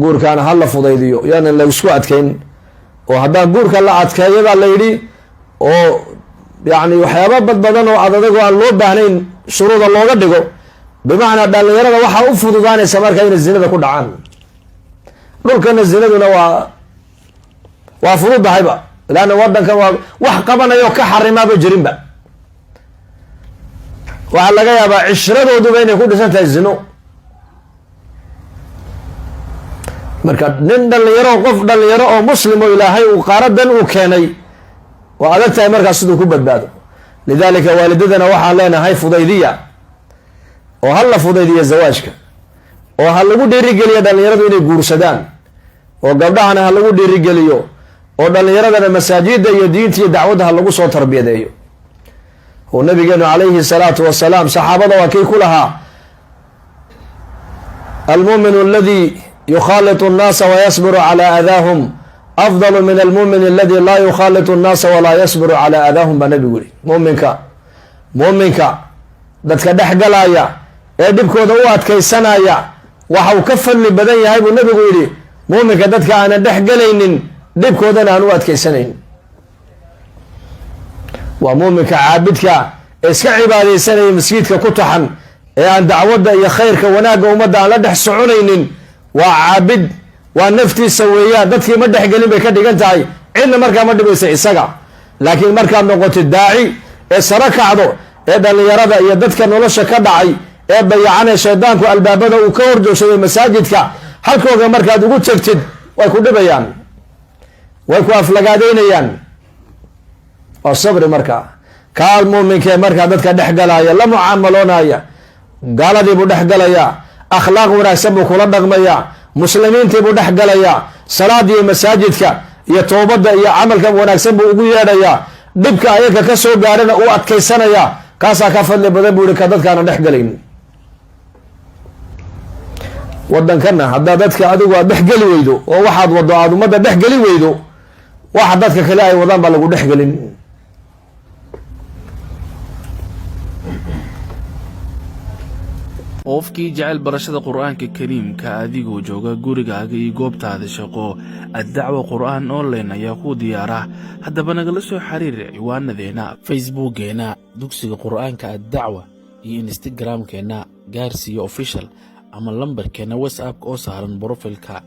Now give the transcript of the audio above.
Guurkaana ha la fudaydiyo, yaanan laisku adkayn. Oo haddaa guurka la adkeeyo, baa la yidhi, oo yacni waxyaaba bad badan oo adadag oo aan loo baahnayn shuruuda looga dhigo, bimacnaa dhalinyarada waxaa u fududaanaysa markaa inay zinada ku dhacaan. Dhulkana zinaduna waa fududahayba, leanna wadankan waa wax qabanayo ka xarimaaba jirinba. Waxaa laga yaabaa cishradooduba inay ku dhisan tahay zino. Marka nin dhalinyaro, qof dhalinyaro oo muslim oo Ilaahay uu qaaradan uu keenay, waa adag tahay markaas siduu ku badbaado. Lidalika waalidadana waxaan leenahay fudaydiya, oo ha la fudaydiya zawaajka, oo ha lagu dhiirigeliyo dhalinyaradu inay guursadaan, oo gabdhahana ha lagu dhiirigeliyo, oo dhalinyaradana masaajida iyo diinta iyo dacwadda ha lagu soo tarbiyadeeyo. Oo nabigeenu calayhi salaatu wasalaam saxaabada waa kii ku lahaa: "Almu'minu aladi yukhaalitu annaasa wayasbiru cala adaahum afdalu min almu'min aladi laa yukhaalitu annaasa walaa yasbiru cala adaahum," baa nabigu yihi. Muminka dadka dhex galaya ee dhibkooda u adkaysanaya waxa uu ka fadli badan yahay, buu nabigu yidhi, muuminka dadka aanan dhex galaynin, dhibkoodana aan u adkaysanayn. Waa muuminka caabidka ee iska cibaadaysanaya, masjidka ku taxan, ee aan dacwadda iyo khayrka, wanaagga ummadda aan la dhex soconaynin. Waa caabid, waa naftiisa weeyaan, dadkii ma dhexgelin bay ka dhigan tahay, cidna markaa ma dhibaysa isaga. Laakiin markaad noqotid daaci ee saro kacdo, ee dhallinyarada iyo dadka nolosha ka dhacay ee dayacan, ee shaydaanku albaabada uu ka horjoogsaday, masaajidka halkooga markaad ugu tegtid, way ku dhibayaan, way ku aflagaadeynayaan. Waa sabri markaa. Kaa muuminkee markaa dadka dhex galaya, la mucaamaloonaya, gaaladiibuu dhex galayaa, akhlaaq wanaagsan buu kula dhaqmayaa, muslimiintiibuu dhex galayaa, salaada iyo masaajidka iyo toobadda iyo camalka wanaagsan buu ugu yeedhayaa, dhibka ayaga ka soo gaarana uu adkaysanayaa, kaasaa ka fadli badan, buu yihi, ka dadkaana dhex galayn. Wadankana haddaa dadka adigu aad dhex geli weydo, oo waxaad wado aada ummadda dhex geli weydo, waxa dadka kale ay wadaan baa lagu dhex gelin. Qofkii jecel barashada Qur-aanka Kariimka adigoo jooga gurigaaga iyo goobtaada shaqo, Addacwa Qur-aan Online ayaa kuu diyaara. Haddaba nagala soo xiriir ciwaanadeena Facebookgeena Dugsiga Qur-aanka Addacwa iyo Instagramkeena Gaarsiiya Official ama lambarkeena WhatsAppka oo saaran profile-ka.